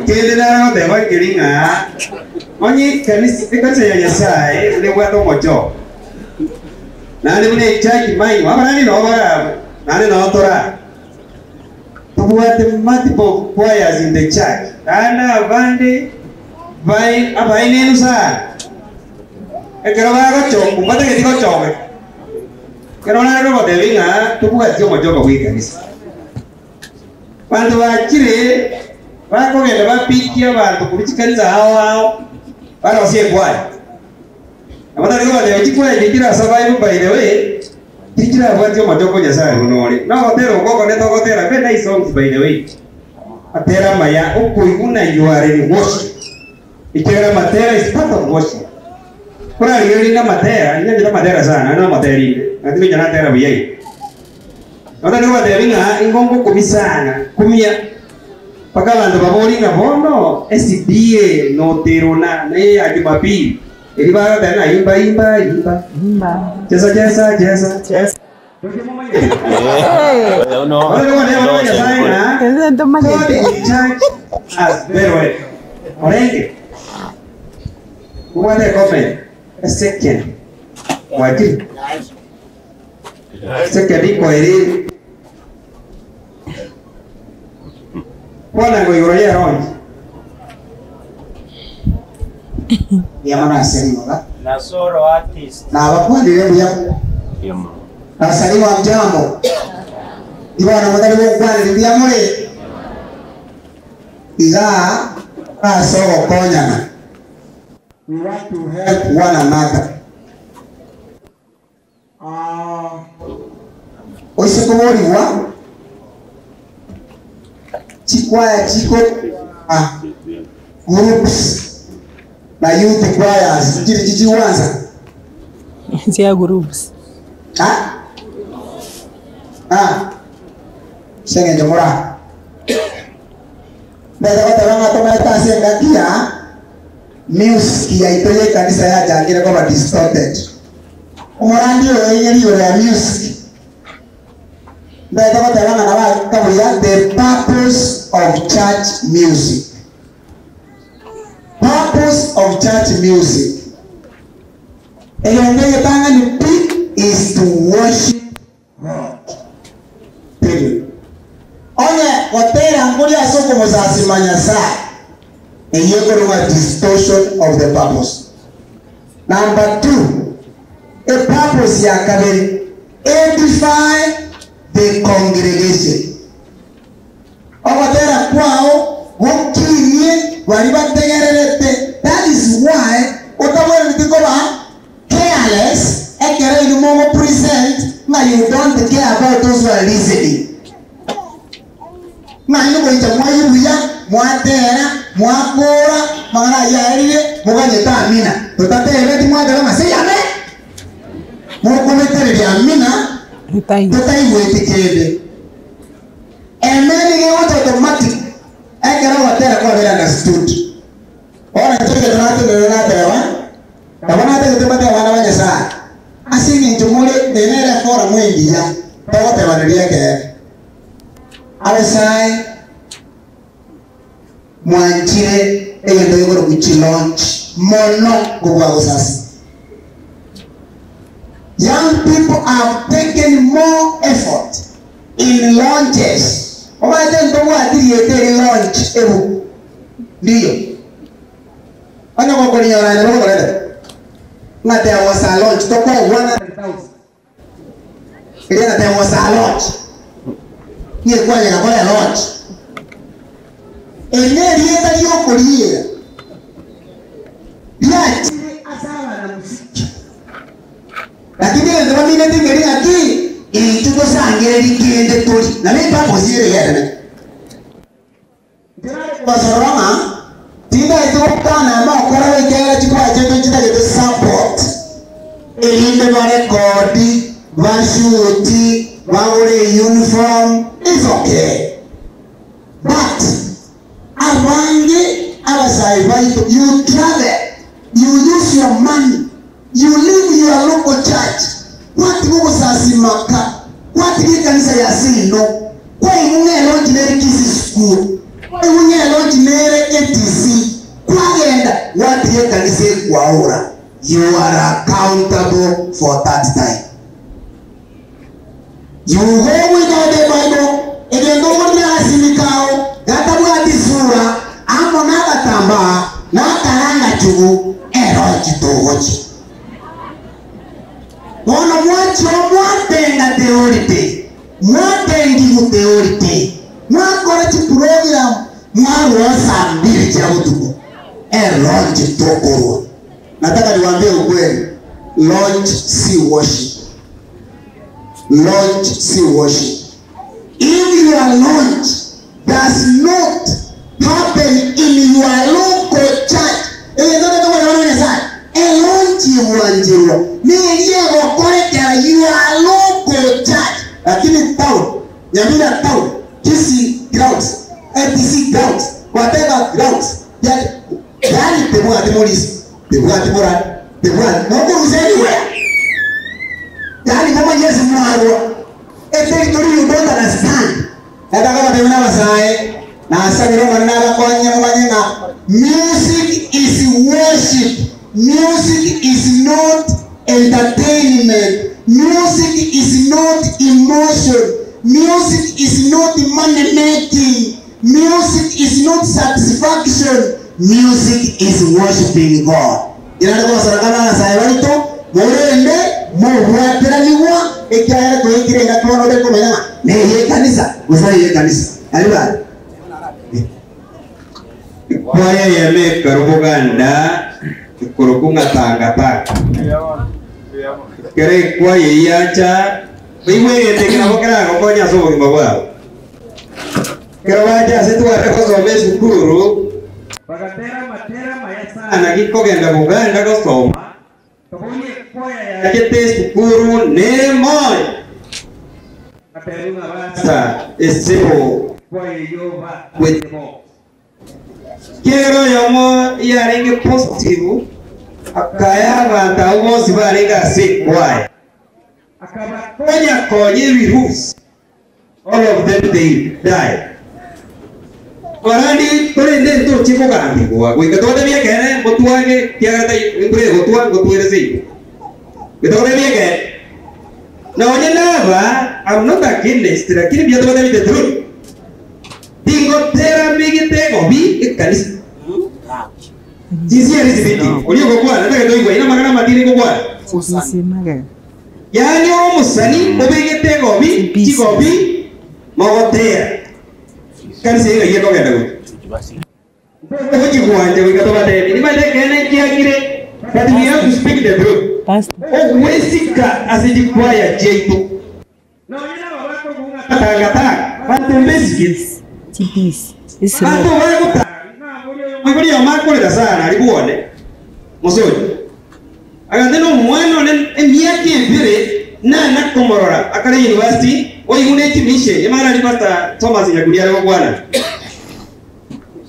Kende nare goteba nkeri ng'a onye ekanisa ekanisa ya Nyasae buna ebwate omochoko, naende buna echurch maingo, abarani nabo bare abwo, naende nabo tore aa. Tobwate multiple choirs in the church, naende abande bai abaenenu sana, ekero bagochokwa mbatageti gochomeka. Ekero nare kogotebi ng'a tobwati omochoko bwa ekanisa. Abanto bachire bakogenda bapikie abanto korwa chikanisa ao ao barosie ekwaya. Nabo tari kobatebia chikwaya echi chire ase Bible by the way, tichirabwati omochoko o Nyasaye buna ore. Nogotera oko okone togotera very nice songs by the way. Matera amaya okoigwa buna you are in worship. Ekiagera amatera is part of worship. Korarigereria rinde amatera, inyanchete amatera sana, naende nomoteri inde, na tingocha natera buya iga. Nabo tari kobatebia ng'a ingo ngokumia sana, kumia, mpaka abanto baborie ng'a bono SDA noterona na eya Jumapili, eria bagoteba ng'a imba imba imba, chesa chesa chesa. Bono nigo goteba abana ba Nyasaye ng'a God in church as very well. Orenge, obwate ecomment, esecond, mwachire? Second inquiry kwana ngo igoro ye launch. Mbuya mono ase ribaga. Nasoro artist. Nabakwanire mbuya. Nasalimu hamjambo. Ibono motari gokwanera mbuya more? Igaa ase ogokonyana. We want to help one another. Oise koborigwa chikwaya chiko groups na youth choirs nchiri chichigwansa? Chia groups. Ah? Ah. Ase eng'encho mora Ndete goteba ng'a tomaete ase engaki ya music yaito y'ekanisa yachakire koba distorted. Omorandi oyo oinyire igoro ya music, ntaete goteba ng'a nabo arika buya the purpose of church music. Purpose of church music. Egento egetang'ani pi is to worship God. Period. Onye gotera nkoria ase okomosasima Nyasae, eyio ekorokwa distortion of the purpose. Number two, epurpose ya kabere, edify the congregation. Ogotera kwao gokinie baria bategererete. That is why otabwenereti koba careless ekero inwe mogo present ng'a you don't care about those who are listening. Ng'a inwe goicha mwayia buya, mwatera, mwakora, amang'ana ayio aerire, moganyete amina. Totatebeti mwateba ng'a say amen. Mokobetereria amina totaigweti kende. Amen nigo egocha automatic ekero ogotera kwabera understood. Bono inche ekero natenenire nateba, nabo natagete mbatebe abana ba Nyasaye, ase eng'encho more eye nere eforum engiya togotebaneria ekeene. Abasae mwanchire egento gekorokwa chilaunch mono kobua gosasima. Young people have taken more effort in launches. Omanyete ntobwati rieta eri launch ebuku ndiyo. Onye gokorinyora aye nabo ogokorete. Ng'a there was a launch tokoa 100,000. Eria ng'a there was a launch. Niye kwanyega kore launch. Eri nerieta riokoriera riachire ase abanamuziki. Lakini egento bamineti nkeri ng'aki intwe tosangererie kende tori nabo epurpose ere iga enene. Ntinare kobasorora ng'a tindaeti gokwana amokora goikera chikura chiaito nchitagete support erinde barekodi, bashuti, bagore euniform, it's okay. But abange abasae baito you travel, you use your money, you leave your local church, gwatiga ogosasima ka, gwatiga ekanisa ya seino, kwaigwa ng'a elaunch nere Kisii school, kwaigwa ng'a elaunch nere. kwaura, you are accountable for that time. You go without a Bible, egento okorire agasimi kao gatabwati sura, amo nagatambaa, na akarangachugu, erochi togochia. Bono mwachia mwatenga teorite, mwatengigwe teorite, mwakora chiprogram, mwarua saa mbili chia botuko, elaunch tokorwa. Nataka niwaambie ukweli, launch si worship. Launch si worship. If your launch does not happen in your local church, egento tokobora bono Nyasaye, elaunch egwancherwa neria egokorekera your local church, lakini town, Nyamira town, Kisii grounds, ATC grounds, whatever grounds, yani, yani tebwati morisi, tebwati morani, tebwati, nokorusia anywhere. Yani kama Yesu mwarwa, a territory you don't understand. Nataka batebe n'abasae, nasabire omwana n'abakonye mumanye ng'a music is worship. Music is not entertainment. Music is not emotion. Music is not money making. Music is not satisfaction. Music is worshiping God. Irare gosaraka n'abasae barito, morende, mobwateranigwa, ekiagera toikire engaki bono ore komenya ng'a neye ekanisa, gose eye ekanisa. Aria bare. Ekwaya eyemo ekarwa Boganda ekorokwa ng'a Tangatanga. Ekero ekwaya eyio yacha, baigwe egento eke nabo keragokonye ase obogima bwabo. Ekero bacha ase tware gosoma esukuru, bagatera amatera amaya sana gikogenda Boganda gosoma, toboria ekwaya yachete esukuru nere moyo. Bagatebia ng'a basa esebo ekwaya eyio bakwete bonsi. Ekiagera oyomo yarenge positive, akaya abanto abwo bonsi barenge ase ekwaya, akabakonya konya ebirusi, all of them they died. Korende torende ntochie kogambigwa goika totebie ekeene ngotwage ekiagera tai embura egotwa ngotwere seito. Goika totebie ekeene. Nonye naba I'm not against lakini mbuya tobatebie the truth. Tingotera migete egobi ekanisa. Sincerely speaking, oria ogokwana tagete oigwa ina amang'ana amatiri ngokwana. Yaani ore omosani obegete egobi chigobi mogotera. Ekanisa eye ng'ai ekogenda gochia? Ntogochigwancha goika tobatebie. Nimanyete ekeene nkiagire, but we have to speak the truth. Ogwesika ase chikwaya chiaito. Nonya nabo bakobua ng'a tangatanga, banto mbesigete. Abanto bagotara igoro oyomo akorera sana aria bwone mosocho. Agante nomwana one emiaka ebere nana komorora akare university oigwe ne chimission emara aria Pastor Thomas Nyakuri are gokwana.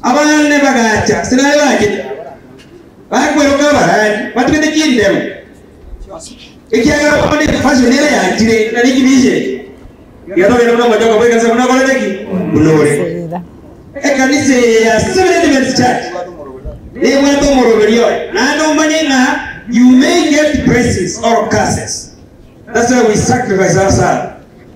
Abande bagacha sinare bachete bakweroka abarandi batugete chindemo ekiagera bono efashion ere yanchire nari chimission. Iga togende buna omochoko bw'ekanisa buna okorete ki? Buna ore. Ekanisa eye ya Seventh Adventist Church nebwate omoroberio oye, naende omanye ng'a you may get blessings or curses. That's why we sacrifice ourselves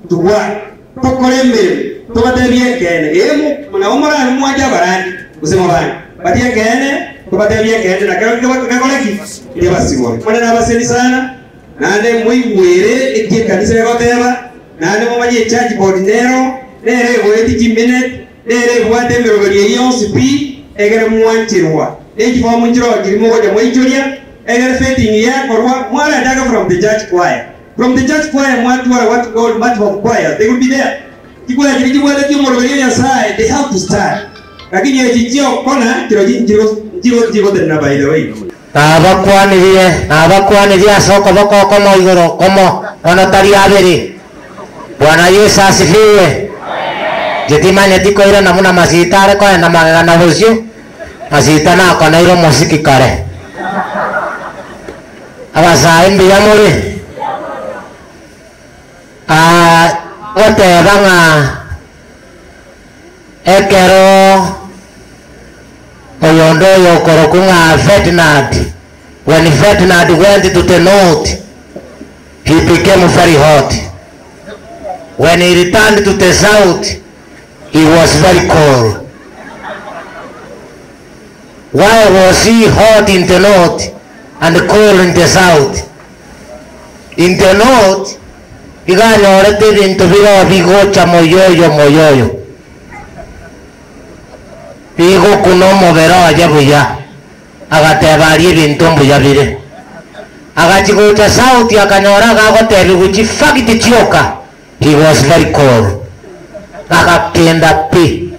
to work, tokore emeremo, tobatebie ekeene. Ee, mo- nabo morabe mwanche abarandi gose mobange, but ekeene tobatebie ekeene na kero gekore ki? Kebasibore. Omonene abaseni sana. Naende moigwere eki ekanisa egoteba, naende momanye echurch board nero, nere egoeti chiminute, nere ebwate emeroberio eyio yonsi pi, egere mwancherwa. Ne chifomu nchiroo chiria mogocha mwaichoria, egere vetting yakorwa, mwarachaka from the church choir. From the church choir mwatwara what we call multiple choirs, they will be there. Chikwaya chiria chibwatetie omoroberio o Nyasaye, they have to start. Lakini echi chiokona chirochio nchiro nchiro nchigotenena by the way. Nabakwanirie, nabakwanirie ase okoboko okomo igoro komo, bono tari abere. Bwana Yeso asifiwe. Inche timanyeti koirana buna masita are koenda magega na bosio, masita nakoneire omosiki kare. Abasae mbuya more? Aa, goteba ng'a ekero oyonde oyo okorokwa ng'a Ferdinand. When Ferdinand went to the north, he became very hot. When he returned to the south, he was very cold. Why was he hot in the north and cold in the south? In the north, iganyorete ebinto biro bigocha moyoyo moyoyo bigokuna omobere oye buya agateba aria ebinto mbuya bire agachigocha south akanyora agagotebi guchi fact chioka he was very cold agakenda pi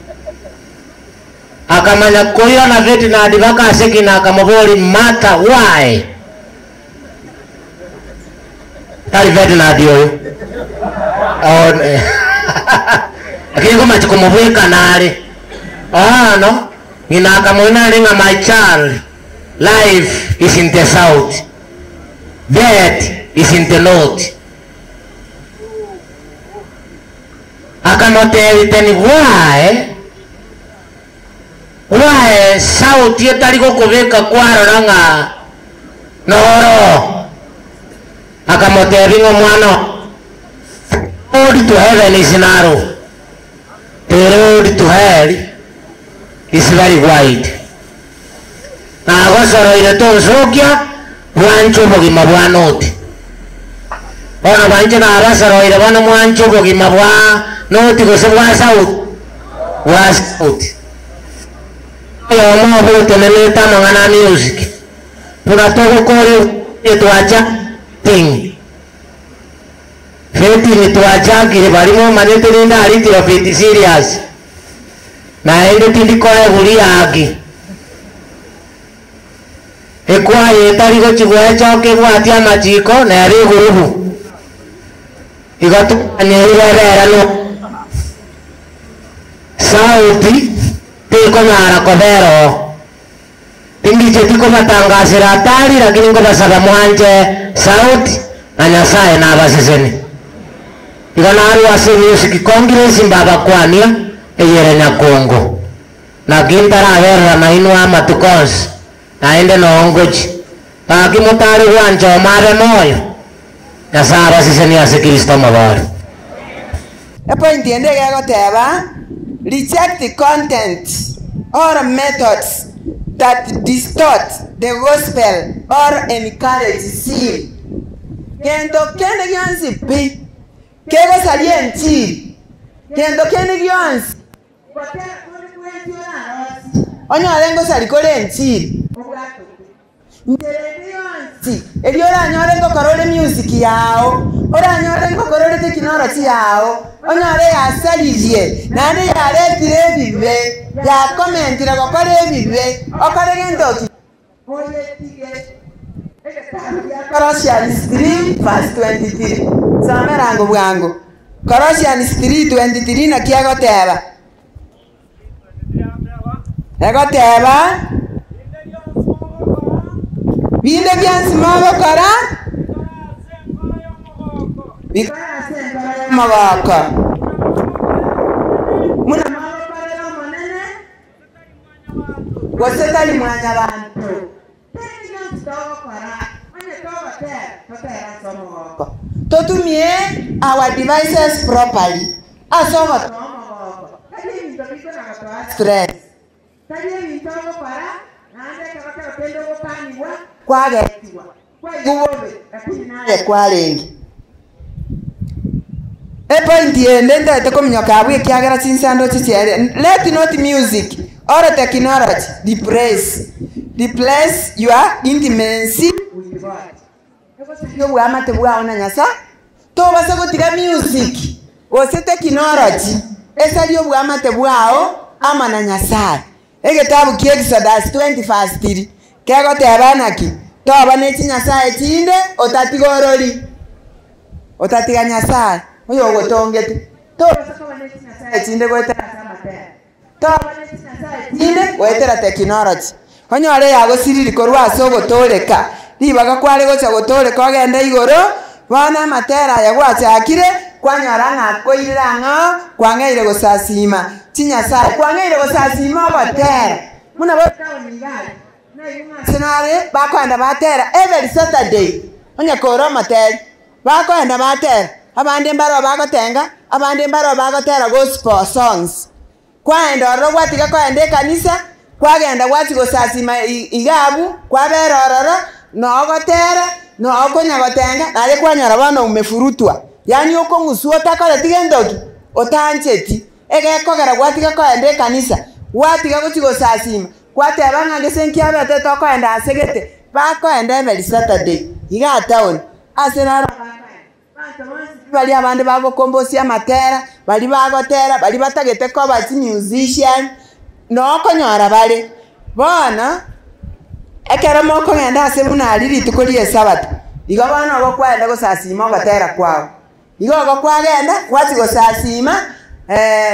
akamanya koyona Ferdinand bakasekina akamobori mata why tari Ferdinand oyo lakini ngomachi kumubweka nare ano ng'ina akamwina aringa my child life is in the south death is in the north akamotebiteni why why south etari gokubika kwarora ng'a noro akamotebi ng'a omwana road to heaven is narrow the road to hell is very wide nagosoroire tonsokia bwanche obogima bwa noti bono banche nabasoroire bono mwanche obogima bwa noti gose bwa south bwa south oyomo obotenenete amang'ana music buna togokore twacha ting fetini twachakire barimo manyete ninde aritire fiti serious naende tindikora eguri yaki ekwaya etari gochigwechoka ebwati amachiko nere egurubu igo tukanyerire no sauti tikonyara kobera oo tindiche tikobatangasira atari lakini nkobasaba mwanje sauti na nyasaye nabaseseni igo narwa ase music congress mbabakwania eyere nyakongo nakintaraberera nainwa amatukonsi naende noongochi gaki motari gwancha omare moyo nyasaye abaseseni ase kristo mobori Epoint ende egegoteba reject the content or methods that distort the gospel or encourage sin. Gento kende gionsi pi kegosaria enchiri gento kende gionsi onyore ngosari kore enchiri ncherende yonsi erio oranyore ngokora ore music yao oranyore ngokora ore technology yao onyore yasaririe naende yaretire ebibe yakomentire gokora ebibe okore gentoki Colossians 3 verse 23 somerango bwango Colossians 3:23 naki egoteba egoteba binde bionsi mogokora bikora ase enkoro y'omogoko muna mogokorera omonene gose tari mwanya bantu Teri bionsi togokora onye togotera totera ase omogoko totumie our devices properly ase ogotoa omogoko tari ebinto bikona gotoa stress tari ebinto ogokora naende ekero kero kende ogokaniwa kwagetiwa kwaigwa bobe lakini naye kwarenge epoint ende ndete kominyoka abwo ekiagera chinsando chichiere let not music or technology depress replace your intimacy with God obwamate bwao na nyasaye tobase gotiga music gose technology esari obwamate bwao ama na nyasaye egetabu kia Exodus 20 verse 3 kegoteba naki toba ne chinyasaye chinde otatiga orori otatiga nyasaye oyo ogotongete tobase koba ne chinyasaye chinde goetera ase amatera toba ne chinyasaye chinde goetera technology onyore yagosiriri korwa ase ogotoreka ribaga kware gocha gotoreka ogende igoro bono amatera aya gwachakire kwanyora ng'a koirire ang'o kwang'eire gosasima chinyasaye kwang'eire gosasima ogotera muna botaoni igari Ase nare bakoenda batera every Saturday, onye kore omoteri, bakoenda batera, abande mbaroo bagotenga, abande mbaroo bagotera gospel songs. Kwaenda ororo gwatiga koenda ekanisa, kwagenda gwachia gosasima iga abwo, kwabera ororo, nogotera, nokonya gotenga, naye kwanyora bono umefurutwa. Yaani okong'uswa otakoreti gento ki? Otancheti. Egekogera gwatiga koenda ekanisa, gwatiga gochia gosasima, gwateba ng'a gese nkiabete tokoenda ase gete, bakoenda every Saturday, iga town, ase naro bakoenda. Abanto bonsi pi baria abande bagokombosia amatera, baria bagotera, baria batagete koba chimusician, nokonyora bare. Bono, ekero mokogenda ase buna aria rituko ria esabato, igo bono ogokwenda gosasima ogotera kwao. Igo ogokwagenda, gwachia gosasima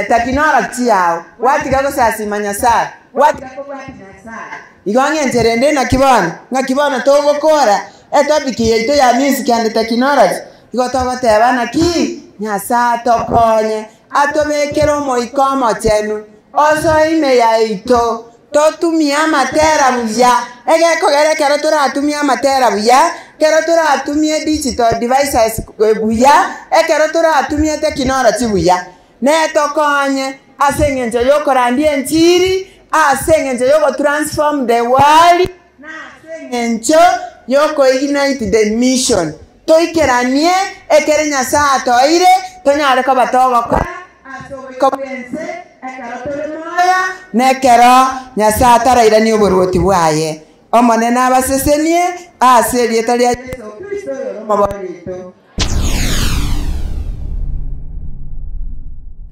technology yao, gwatiga gosasima Nyasaye, gwatiga kobwatia Nyasaye. Igo ng'a enchera ende naki bono, ng'aki bono togokora etopic yaito ya music and technology, igo togoteba naki, Nyasaye atokonye, atobekere omoika omochenu, osoe ime yaito, totumie amatera buya, egekogera ekero toratumie amatera buya, ekero toratumie digital devices buya, ekero toratumie technology buya, netokonye ase eng'encho ya okorandia enchiri, ase eng'encho ya ogotransform the world, na ase eng'encho ya okoignite the mission. Toikeranie ekere Nyasaye atoeire, tonyare koba togokora ase oboiko bw'ense ekero tore moyo, na ekero Nyasaye atarairanie oboruoti bwaye. Omonene abasesenie ase erieta ria Yeso Kristo oyore Omobori oito.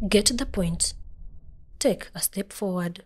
Get the point. Take a step forward.